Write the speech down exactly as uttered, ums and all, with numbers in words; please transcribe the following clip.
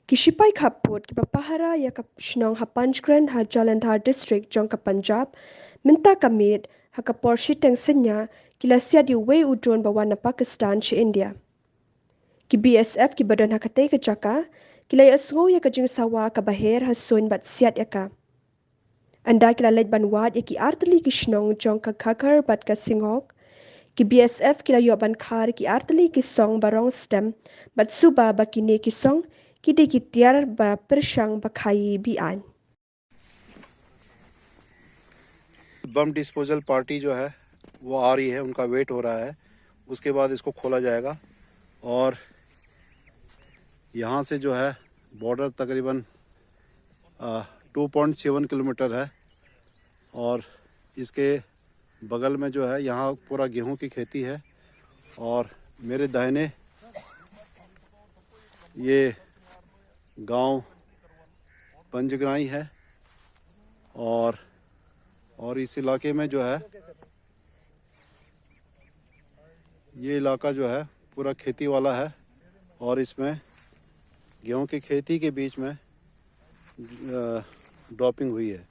Ki shipai khappud kiba pahara ïa ka shnong ha Panchgran ha Jalandhar District jong ka Punjab, mynta ka miet ha ka por shiteng synñia ki la siat ïa uwei u drone ba wan na Pakistan sha India. Ki B S F kiba don ha katei ka jaka ki la ïohsngew ïa ka jingsawa kaba her ha suiñ bad siat ïa ka. Ynda ki la leit ban wad ïa ki artylli ki shnong jong ka Khakhar bad ka Singhok, ki B S F ki la ïoh ban khar ki artylli ki song ba rong stem bad suba ba kine ki song ki dei ki tiar ba pyrshang ba khaïi be-aiñ. बम डिस्पोजल पार्टी जो है वो आ रही है, उनका वेट हो रहा है। उसके बाद इसको खोला जाएगा। और यहाँ से जो है बॉर्डर तकरीबन टू पॉइंट सेवन किलोमीटर है। और इसके बगल में जो है यहाँ पूरा गेहूं की खेती है। और मेरे दाहिने ये गांव पंजगराई है। और और इस इलाके में जो है ये इलाका जो है पूरा खेती वाला है। और इसमें गेहूं की खेती के बीच में ड्रॉपिंग हुई है।